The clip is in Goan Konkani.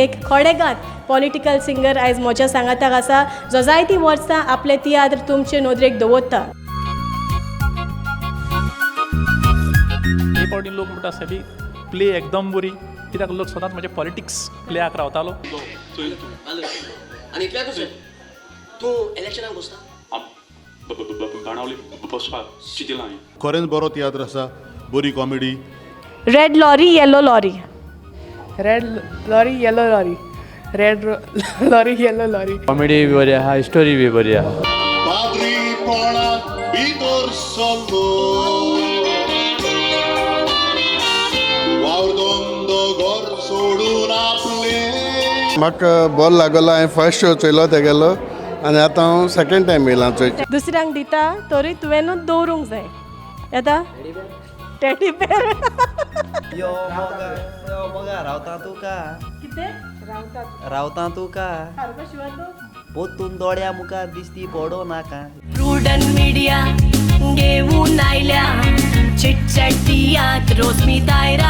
एक खोडेगांत पॉलिटिकल सिंगर आयज म्हज्या सांगाताक आसा, जो जायतीं वर्सां आपले तियात्र तुमचे नदरेक दवरता. हे फावटी लोक म्हणटा आसतली प्ले एकदम बरी, कित्याक लोक सदांच म्हणजे पॉलिटिक्स प्लेयाक रावतालो. आनी इतल्याकूच तूं इलेक्शनाक बसता? बाणावली बसपाक चितिलां हांवें. खरेंच बरो तियात्र आसा, बरी comedy. Red lorry, yellow lorry. Red lorry, yellow lorry, red lorry, yellow lorry. Comedy बी बरी आहा, स्टोरी बी बरी आहा. पाद्रीपणात भितर सरलो, वावर धंदो घर सोडून आपले. म्हाका बरो लागलो. हांवें फर्स्ट शो चोयलो तेगेलो आनी आतां हांव सेकेंड टायम येयलां चोयता. दुसऱ्यांक दिता तरी तुवेंनूच दवरूंक जाय. येता टेडी बेर. यो मोगा, यो मोगा, रावता तुका. कितें? रावता तुका पोतून दोळ्या मुखार दिसती पडो नाका. प्रुडंट मिडिया घेऊन आयल्या चिटचॅट तियात्र रोजमी दायरा.